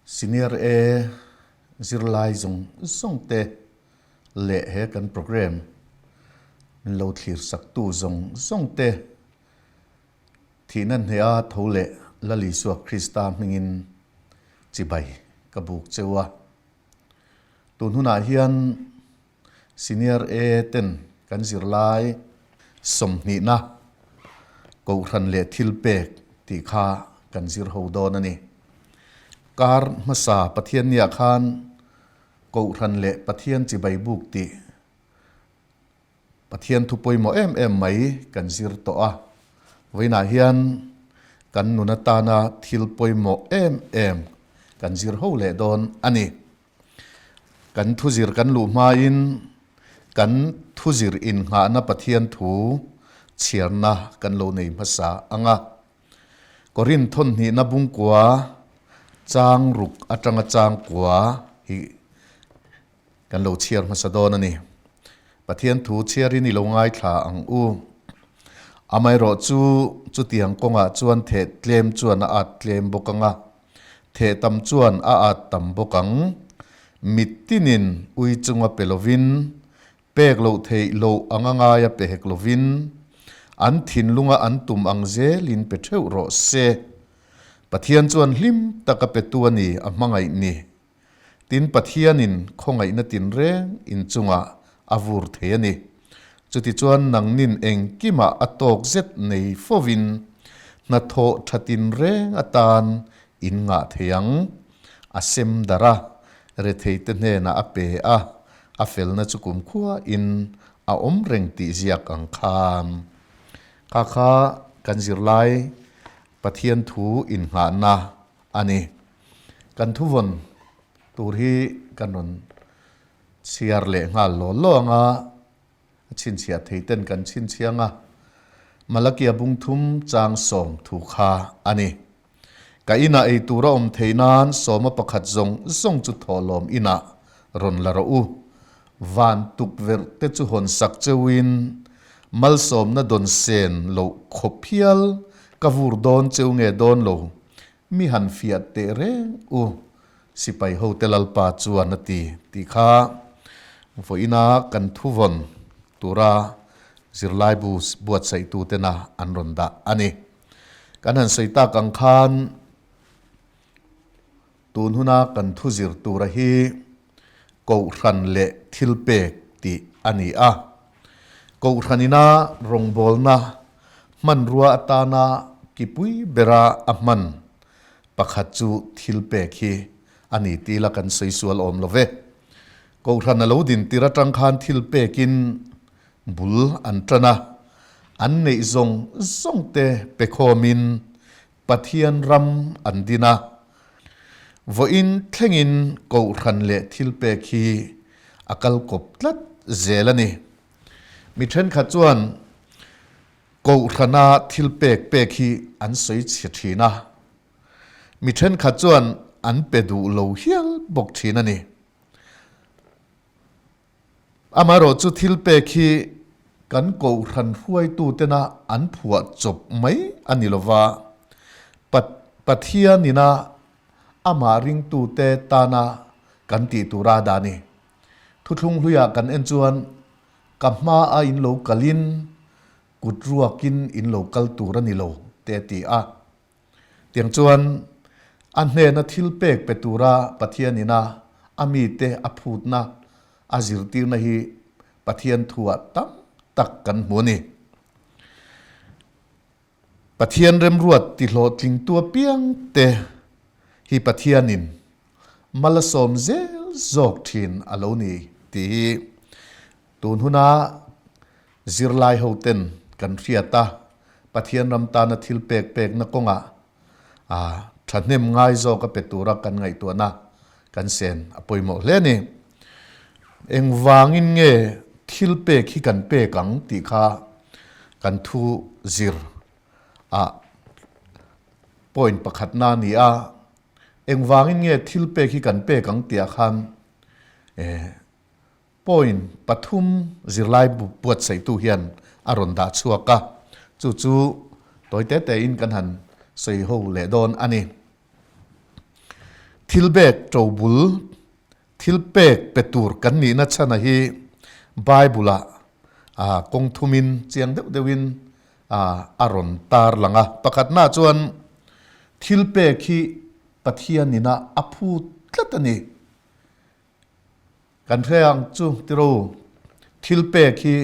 Senior A zirlai zawng zawng te leh he kan programme min lo thlir saktu zawng zawng te thihna hneha tho leh Lal Isua Krista hmingin chibai ka buk cheu a. Tun hunah hian Senior A ten kan zirlai sawmhnihna Kohhran leh thilpek tih kha kan zir ho dawn a ni. Kar hmasa Pathianniah khan Kohhran leh Pathian chibai buk tih Pathian thu pawimawh em em mai kan zir tawh a. Vawiinah hian kan nun atana thil pawimawh em em kan zir ho leh dawn a ni. Kan thuzir kan luh hmain kan thuzir innghahna Pathian thu chhiarna kan lo nei hmasa ang a. Korinth thawnhnihna bungkua chang ruk atanga changkua hi kan lo chhiar hmasa dawn a ni. Pathian thu chhiarin i lo ngaithla ang u. Amaherawh chu chutiang kawngah chuan theh tlem chuan a at tlem bawk ang a. Theh tam chuan a at tam bawk ang. Mit tinin ui chunga pe lovin, pek loh theih loh anga ngaia pe hek lovin, an thinlunga an tum ang zelin pe theuh rawh se. Pathian chuan hlim taka petu a ni a hmangaih ni. Tin, Pathianin khawngaihna tinreng inchungah a vur thei a ni. Chutichuan nangnin engkimah a tawk zet nei fovin hnathawh tha tinreng atan in ngah thei ang. A sem darh a, retheite hnenah a pe a, a felna chu kumkhuain a awm reng tih ziak ang khan. Kha kha kan zirlai Pathian thu innghahna a ni. Kan thuvawn tur hi kan rawn chhiar leh nghal law law ang a, a chhinchhiah thei ten kan chhinchhiang a, Malakia bungthum chang sawm thu kha a ni. Ka inah ei tur a awm theih nan sawma pakhat zawng zawng chu thawhlawm inah rawn la rawh u. Van tukverh te chu hawn sak cheuhin malsawmna dawn sen loh khawp hial ka vur dawn cheu nge dawn lo Mi han fiah teh reng u, sipai hote Lalpa chuan a ti, tih kha vawiina kan thuvawn tura zirlaibu buatsaihtutena an rawn dah a ni. Kan han sawi tak ang khan tun huna kan thu zir tura hi Kohhran leh thilpek tih a ni a. Kohhranina rawngbawlna hmanrua atana kipui bera a hman pakhat chu thilpek hi a ni tih la kan sawi sual awm lo ve. Kohhran a lo din tir atang khan thilpekin bul an tan a, an neih zawng zawng te pe khawmin Pathian ram an din a. Vawiin thlengin Kohhran leh thilpek hi a kal kawp tlat zel a ni. Mi thenkhat chuan Kohhrana thilpek pek hi an sawi chhe thin a, mi thenkhat chuan an pe duh lo hial bawk thin a ni. Amaherawh chu thilpek hi kan Kohhran hruaitutena an phuah chawp mai a ni lova, Pathianina amah ringtute tana kan tih tura dah a ni. Thuthlung hluiah kan en chuan ka hma a in lo kalin kut ruakin in lo kal tur a ni lo te a ti a. Tiang chuan a hnena thil pek pe tura Pathianina a mite a phutna a zirtirna hi Pathian thuah tam tak kan hmu a ni. Pathian remruat tihlawhtlingtu apiang te hi Pathianin mal a sawm zel zawk thin a lo ni tih hi tun huna zirlai ho ten kan hriat a, Pathian ram tana thil pek pekna kawngah thahnem ngai zawk a pe tura kan ngaihtuahna kan sen a pawimawh hle a ni. Engvangin nge thil pek hi kan pek ang tih kha kan thu zir ah point pakhatna a ni a. Engvangin nge thil pek hi kan pek ang tih ah khan point pathum zirlai buatsaihtu hian a rawn dah chhuak a, chu chu tawi te te in kan han sawi ho leh dawn a ni. Thil bek ṭobul, thil pek pe tur kan nihna chhana hi Bible-ah kawng thumin chiang deuh deuhin a rawn tar lang a. Pakhatnaah chuan thil pek hi Pathianin a a phut tlat a ni. Kan hre ang chu tiro, thil pek hi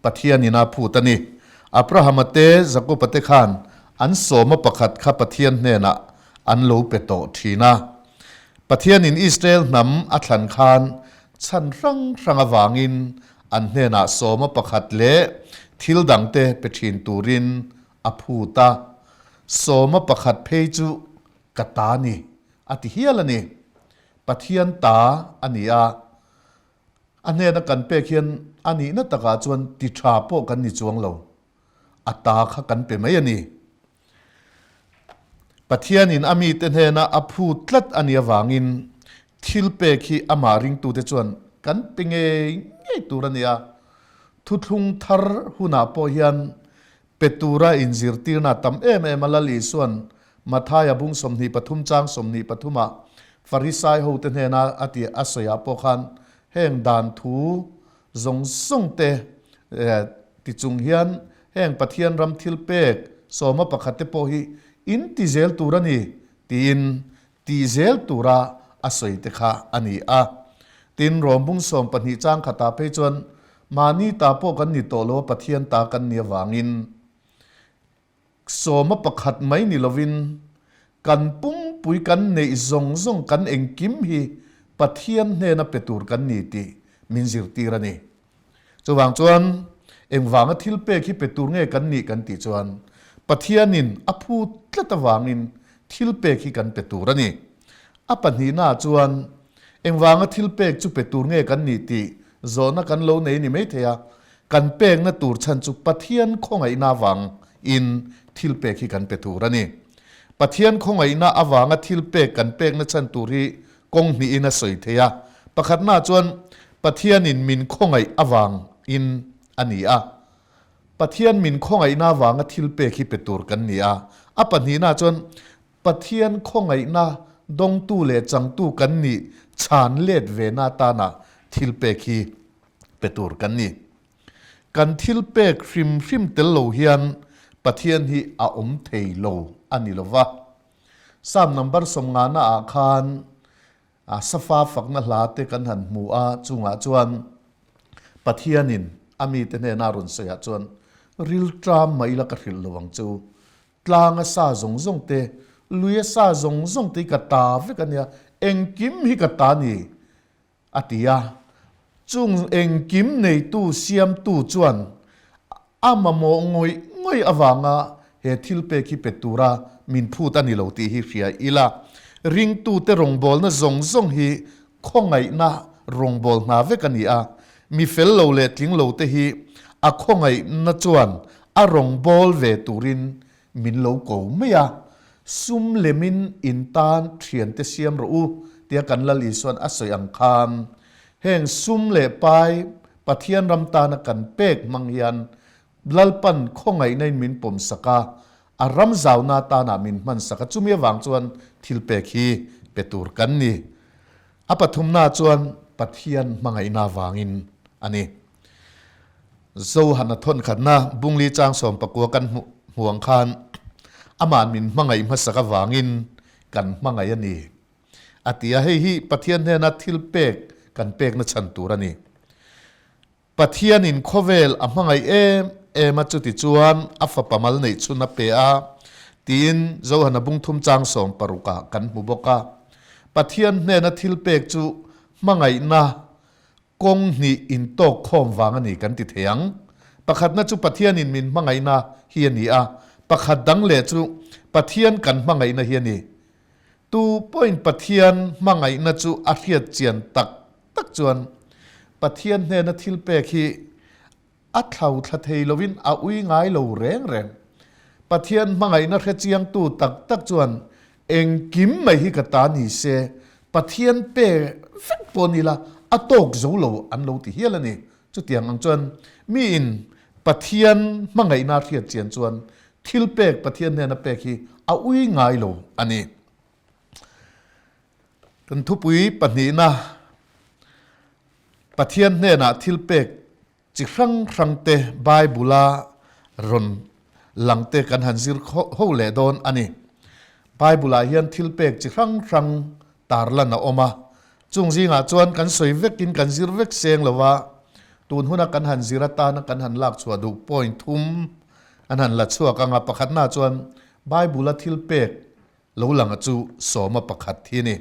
Pathianin a phut a ni. Abrahama te Jakoba te khan an sawma pakhat kha Pathian hnenah an lo pe tawh thin a. Pathianin Israel hnam a thlan khan chhan hrang hrang avangin an hnenah sawma pakhat leh thil dangte pe thin turin a phut a. Sawma pakhat phei chu ka ta ni a ti hial a ni. Pathian ta a ni a, a hnena kan pek hian a nihna takah chuan ti tha pawh kan ni chuang lo, a ta kha kan pe mai a ni. Pathianin a mite hnena a phu tlat a nih avangin thil pek hi amah ringtute chuan kan pe ngei ngei tur a ni a, thuthlung thar hunah pawh hian Pe tura inzirtirna tam em em a Lal Isua'n Mathaia bung 23 chang 23 ah Farisai hote hnena a tih a sawiah pawh khan heng dan thu zawng zawng te ti chung hian heng Pathian ram thil pek sawma pakhat te pawh hi in ti zel tur a ni tiin Tih zel tura a sawi te kha a ni a. Tin, Rom bung 12 chang khatah phei chuan mahni ta pawh kan ni tawh lo a, Pathian ta kan ni avangin sawma pakhat mai ni lovin kan pumpui kan neih zawng zawng kan engkim hi Pathian hnena pe tur kan ni tih min zirtir a ni. Chuvang chuan engvanga thil pek hi pe tur nge kan nih kan tih chuan Pathianin a phu tlat avangin thil pek hi kan pe tur a ni. A pahnihnaah chuan engvanga thil pek chu pe tur nge kan nih tih zawhna kan lo nei ni maithei a, kan pekna tur chhan chu Pathian khawngaihna avangin thil pek hi kan pe tur a ni. Pathian khawngaihna avanga thil pek kan pekna chhan tur hi Kawng hnihin a sawi thei a, pakhatnaah chuan Pathianin min khawngaih avangin a ni a. Pathian min khawngaihna avanga thil pek hi pe tur kan ni a. A pahnihnaah chuan Pathian khawngaihna dawngtu leh changtu kan nih chhan let vena atana thil pek hi pe tur kan ni. Kan thil pek hrim hrim tel lo hian Pathian hi a awm thei lo a ni lo va. Psalm number 50 ah khan safa fakna hla te kan han hmu a, chungah chuan Pathianin a mite hnena rawn sawiah chuan rilṭam mah ila ka hrilh lo ang chu, tlanga sa zawng zawng te, luia sa zawng zawng te hi ka ta vek a nia, engkim hi ka ta ni. A ti a. Chung engkim neitu siamtu chuan a mamawh ngawih ngawih avanga he thil pek hi pe tura min phut a ni lo tih hi hria ila. Ringtute rawngbawlna zawng zawng hi khawngaihna rawngbâwl hna vek a ni a. Mi fel lo leh tling lote hi a khawngaihna chuan a rawngbâwl ve turin Min lo ko mai a, sum lemin in tan thiante siam rawh u tia kan Lal Isuan a sawi ang khan heng sum leh pai Pathian ram tana kan pek hmang hian Lalpan khawngaihna in min pawm sak a, a ram zauna tanah min hman sak a, chumi avang chuan thil pek hi pe tur kan ni. A pathumna chuan Pathian hmangaihna vangin a ni. Zohana thawnkhatna Bungli chang 19 kan hmuh ang khan amah min hmangaih hmasak avangin kan hmangaih a ni a ti a, hei hi Pathian hnena thil pek kan pekna chhan tur a ni. Pathianin khawvel a hmangaih em em a chuti chuan a fapa mal neih chhun a pe a tiin Zohana bung thum chang 16 ah kan hmu bawk a. Pathian hnena thil pek chu hmangaihna Kawng hnih intawk khawm vang a ni kan ti thei ang. Pakhatna chu Pathianin min hmangaihna hi a ni a, pakhat dang leh chu Pathian kan hmangaihna hi a ni. Tu pawhin Pathian hmangaihna chu a hriat chian tak tak chuan Pathian hnena thil pek hi A thlau thla thei lovin a ui ngai lo reng reng. Pathian hmangaihna hre chiangtu tak tak chuan engkim mai hi ka ta ni se, Pathian pe vek pawh ni la, a tawk zo lo an lo ti hial a ni. Chutiang ang chuan miin Pathian hmangaihna a hriat chian chuan thil pek Pathian hnena pek hi a ui ngai lo a ni. Kan thupui pahnihna, Pathian hnenah thilpek chi hrang hrangte Bible-a rawn langte kan han zir ho leh dawn a ni. Bible-ah hian thilpek chi hrang hrang tarlan a awm a, chung zingah chuan kan sawi vekin kan zir vek seng lo a, tun huna kan han zir atana kan han lak chhuah duh point thum an han la chhuak ang a, pakhatna chuan Bible-a thilpek Lo langa chu sawma pakhat hi a ni.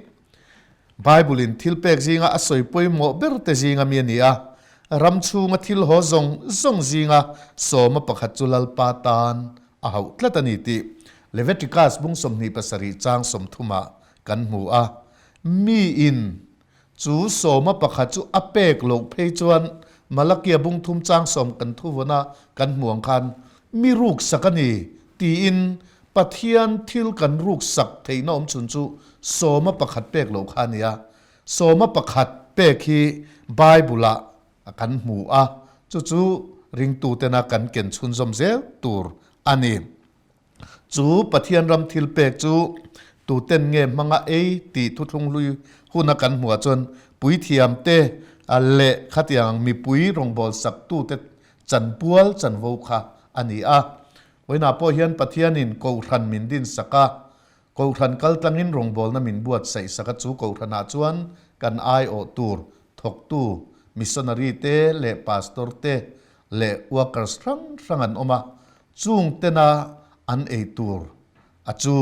Bible-in thilpek zinga a sawi pawimawh ber te zinga mi a ni a, ram chhunga thil haw zawng zawng zinga sawma pakhat chu Lalpa tan a hauh tlat a ni tih Leviticus bung 27 chang 30 ah kan hmu a. Miin chu sawma pakhat chu a pek loh phei chuan Malakia bung thum chang sawm kan thu vawn a kan hmu ang khan mi ruksak a ni tiin Pathian thil kan ruksak theihna awm chhun chu sawma pakhat pek loh kha a ni a. Sawma pakhat pek hi Bible-ah kan hmu a, chu chu ringtutena kan ken chhunzawm zel tur a ni. Chu Pathian ram thil pek chu tuten nge hmanga ei tih thuthlung hlui huna kan hmuh ah chuan puithiam te leh khatiang mipui rawngbâwl saktute chanpual chanvo kha a ni a. Vawiinah pawh hian Pathianin Kohhran min dinsak a, Kohhran kaltlangin rawngbâwlna min buatsaih sak a, chu Kohhranah chuan kan aiawh tur thawktu missionary te leh pastor te leh workers hrang hrang an awm a, Chung tena an ei tur a chu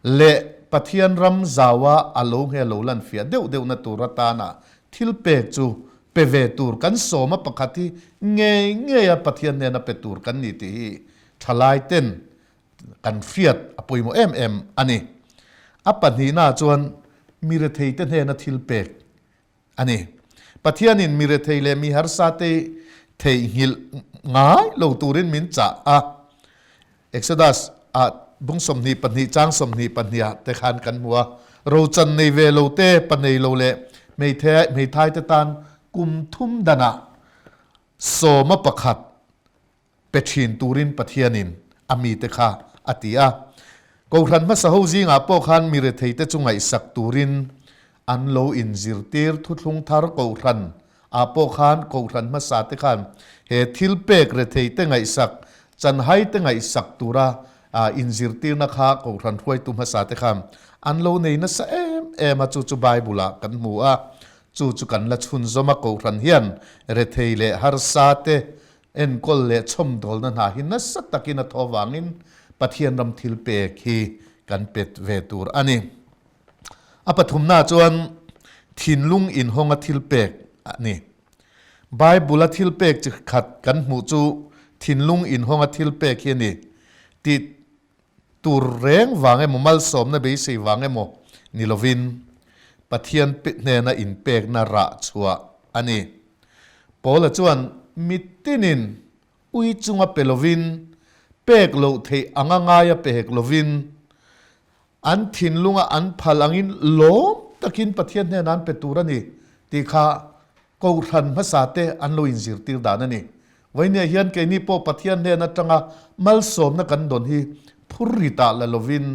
leh Pathian ram zaua a lo nge lo lan fiah deuh deuhna tur atana thil pek chu pe ve tur kan sawm a pakhat hi ngei ngei a Pathian hnena pe tur kan ni tih hi thalai ten kan hriat a pawimawh em em a ni. A pahnihna chuan mi retheite hnena thil pek a ni. Pathianin mi rethei leh mi harsate theihnghilh ngai lo turin min chah a. Exodus ah bung 22 chang 22 ah te khan kan hmu a, Rochan nei ve lo te, pa nei lo leh hmeithai te tan kum thum danah sawma pakhat pe thin turin Pathianin a mite kha a ti a. Kohhran hmasa ho zingah pawh khan mi retheite chu ngaihsak turin an lo inzirtir. Thuthlung thar Kohhran ah pawh khan Kohhran hmasa te khan he thil pek retheite ngaihsak, chanhai te ngaihsak tura inzirtirna kha Kohhran hruaitu hmasa te khan an lo nei nasa em em a, chu chu Bible ah kan hmu a. Chu chu kan la chhunzawm a, Kohhran hian rethei leh harsa te Enkawl leh chhawmdawlna hna hi nasa takin a thaw vangin Pathian ram thil pek hi kan pet ve tur a ni. A pathumna chuan thinlung inhawnga thil pek a ni. Bible-a thil pek chi khat kan hmuh chu thinlung inhawnga thil pek hi a ni tih tur reng vang emaw malsawmna beisei vang emaw ni lovin Pathian hnena inpekna rah chhuah a ni. Paula chuan mitinin ui chunga pe lovin, pek loh theih anga ngaia pe hek lovin, an thinlunga an phal angin lawm takin Pathian hnenah an pe tur a ni tih kha Kohhran hmasa te an lo inzirtir dan a ni. Vawinia hian keini pawh Pathian hnen atanga malsawmna kan dawn hi phur ritah la lovin,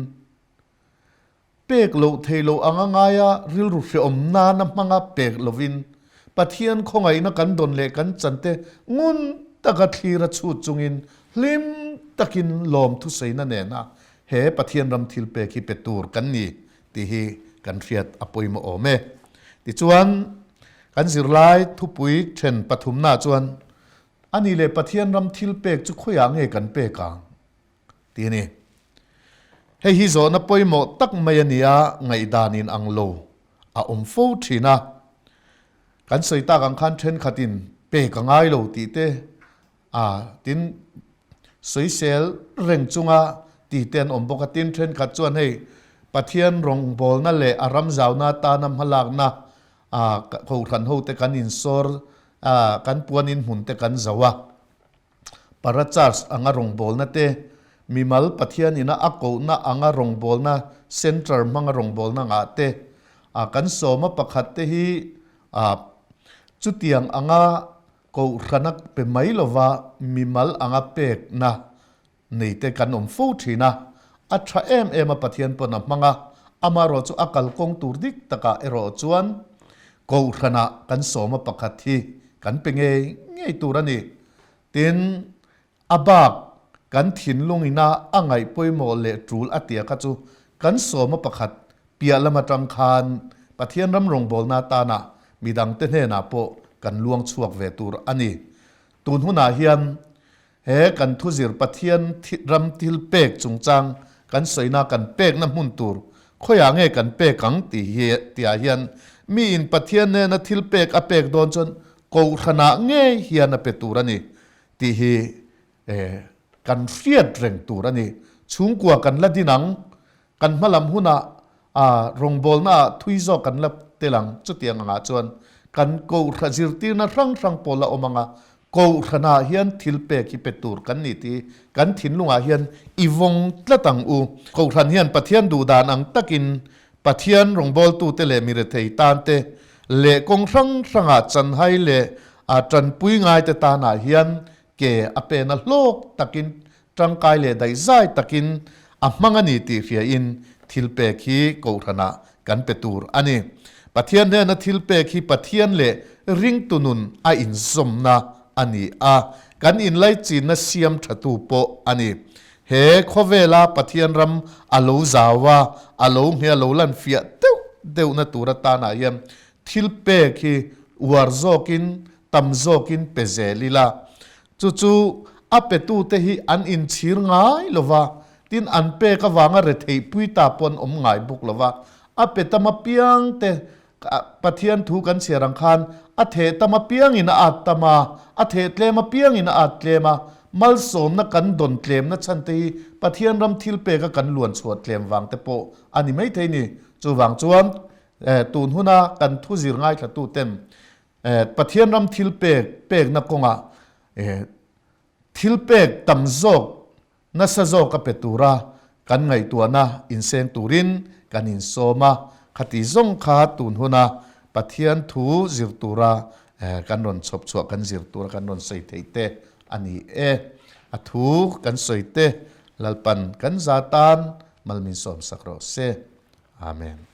pek loh thei loh anga ngaia rilru hreawm nana hmanga pek lovin, Pathian khawngaihna kan dawn leh kan chan te ngun taka thlir a chhut chungin hlim takin lawm thusaina nena he Pathian ram thil pek hi pe tur kan ni tih hi kan hriat a pawimawh awm e. Tichuan, kan zirlai thupui then pathumnaah chuan, A ni leh Pathian ram thil pek chu khawiah nge kan pek ang? tih a ni. Hei hi zawhna pawimawh tak mai a ni a, ngaihdan in ang lo a awm fo thin a. Kan sawi tak ang khan thenkhatin pek a ngai lo tih te A, tin, sawisel reng chunga ti te an awm bawk a, tin thenkhat chuan hei Pathian rawngbawlna leh a ram zauna atana hmalakna a kohhran ho te kan insawr a, kan puan in hmun te kan zo a, para church anga rawngbawlna te, mimal Pathian ina a kohna anga rawngbawlna centre hmanga rawngbawlna ngah te, a kan sawma pakhat te hi a chutiang anga Kohhrana pe mai lova mimal anga pekna neite kan awm fo thin a, a tha em em a Pathian pawn a hmang a, Amaherawh chu a kalkawng tur dik takah erawh chuan Kohhranah kan sawma pakhat hi kan pe ngei ngei tur a ni. Tin, a bak kan thinlung ina a ngaih pawimawh leh tul a tia kha chu kan sawma pakhat piah lam atang khan Pathian ram rawngbawlna atana midangte hnenah pawh kan luang chhuak ve tur a ni. Tun hunah hian He kan thuzir Pathian ram thil pek chungchang kan sawina kan pekna hmun tur khawiah nge kan pek ang tih hi tihah hian miin Pathian nena thil pek a pek dawn chuan kohhranah ngei hian a pe tur a ni tih hi kan hriat reng tur a ni. Chhungkua kan la din ang, kan hmalam hunah rawngbawlna ah thui zawk kan la tel ang. Chutiang angah chuan kan kohhra zirtirna hrang hrang pawh la awm ang a, kohhranah hian thil pek hi pe tur kan ni tih kan thinlungah hian i vawng tlat ang u. Kohhran hian Pathian duhdan ang takin Pathian rawngbawltute leh mirethei tante leh kawng hrang hrangah chanhai leh tanpui ngaite tanah hian ke a pena hlawk takin Tangkai leh daihzai takin a hmang a ni tih hriain thil pek hi kohhranah kan pe tur a ni. Pathian hnena thil pek hi Pathian leh ringtu nun a inzawmna a ni a, kan inlaichinna siam thatu pawh a ni. He khawvela Pathian ram a lo zau a, a lo ngheh a lo lan fiah deuh deuhna tur atanah hian thil pek hi uar zawkin tam zawkin pe zel ila. Chu chu a petute hi an inchhir ngai lo va, tin an pek avanga retheihpui ta pawh an awm ngai bawk lo va. A pe tam apiang te Pathian thu kan chhiar ang khan a theh tam apiangin a at tam a, a theh tlem apiangin a at tlem a, malsawmna kan dawn tlemna chhan te hi Pathian ram thil peka kan luan chhuah tlem vang te pawh a ni maithei ni. Chuvang chuan tun huna kan thu zir ngaithlatuten Pathian ram thil pek pekna kawngah thil pek tam zawk nasa zawk a pe tura kan ngaihtuahna inseng turin kan insawm a, khati zawng kha tun huna Pathian thu zir tura kan rawn chhawp chhuah kan zir tura kan rawn sawi theih te a ni e. A thu kan sawi te Lalpan kan za tan mal min sawmsak rawh se. Amen.